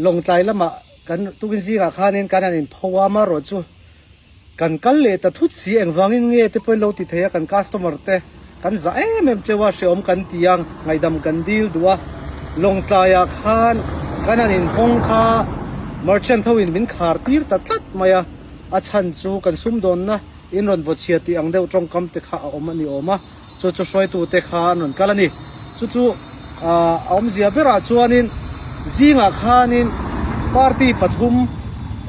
Lawngtlai lamah kan tukin zingah khanin kan han inpho a, amaherawhchu kan kal leh ta thut si engvangin nge te pawhin lo ti thei a, kan customer te kan zah em em cheu a, hrehawm kan ti a, ngaihdam kan dil duh a, Lawngtlaiah khan kan han inhawng kha merchant ho in min khar tir ta tlat mai a, a chhan chu kan sumdawnna in rawn vaw chhia tih ang deuh tawngkam te kha a awm a ni awm a. Chu chu hruaitute kha an rawn kal a ni. Chu chu a awmzia berah chuanin zingah khanin party pathum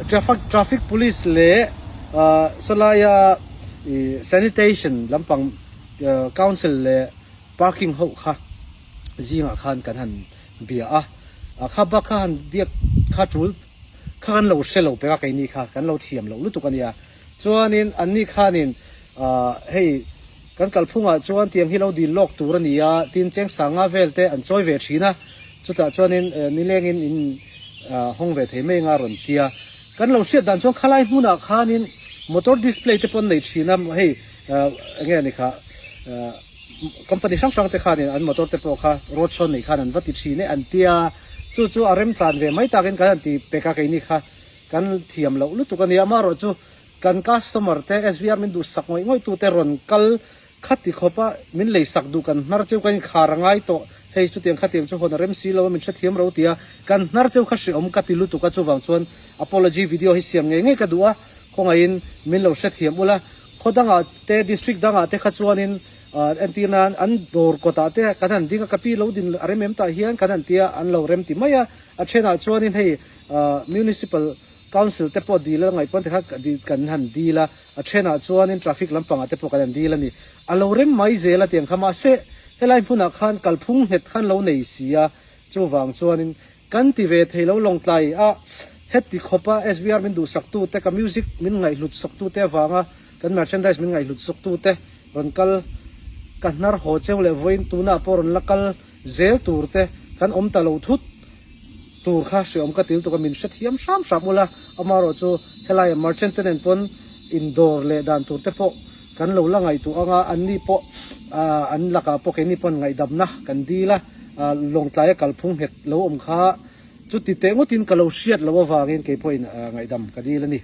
traffic traffic police leh sawlaia ih sanitation lampang council leh parking ho kha zingah khan kan han bia a. Kha bak kha han biak kha tul kha kan lo hre lo pek a keini kha kan lo thiam loh lutuk a nia. Chuanin anni khanin hei kan kalphungah chuan tiang hi lo dil lawk tur a ni a, tin cheng sanga vel te an chawi ve thin a, chutah chuanin nilengin in hawng ve thei mai anga rawn ti a. Kan lo hriat dan chuan khalai hmunah khanin motor display te pawh an nei thin a, hei enge a ni kha company hrang hrang te khanin an motor te pawh kha road show nei khan an va ti thin e an ti a, chu chu a remchan ve mai takin kan han ti pek a keini kha. Kan thiam loh lutuk a nia, amaherawh chu kan customer te SVR min duhsak ngawih ngawih tute rawn kal khati khawp a, min leisak duh kan hnar cheu kan inkhar a ngai tawh, hei chutiang khatiang chu hawn a rem si lo a min hrethiam ro tia kan hnar cheu kha hreawm ka ti lutuk a, chuvang chuan apology video hi siam ngei ngei ka duh a, khawngaihin min lo hrethiam ula, khaw dangah te district dangah te kha chuanin entir nan an dawr kawtah te kan han ding a, ka pi lo din a rem em tah hian kan han tia an lo rem ti mai a, a thenah chuanin hei Municipal Council te pawh dil a ngaih pawn te kha kan han dil a, a thenah chuanin traffic lampangah te pawh kan han dil a ni. A lo rem mai zel a tiang kha mahse helai hmunah khan kalphung nghet khan lo nei si a, chuvang chuanin kan ti ve thei lo Lawngtlai a heti khawpa SVR min duhsaktu te ka music min ngaihhlut sawktu te avanga kan merchandise min ngaihhlut sawktu te rawn kal ka hnar haw cheu leh vawiin tunah pawh rawn la kal zel tur te kan awm ta lo thut. Tur kha hreawm ka til tuk a min hrethiam hram hram ula, amaherawh chu helai merchant te nen pawn indawr leh dan tur te pawh kan lo la ngaihtuah ang a, anni pawh an lakah pawh keini pawn ngaihdamna kan dil a, Lawngtlaia kalphung nghet lo awm kha chuti teh ngawtin ka lo hriat loh avangin keipawhin ngaihdam ka dil a ni.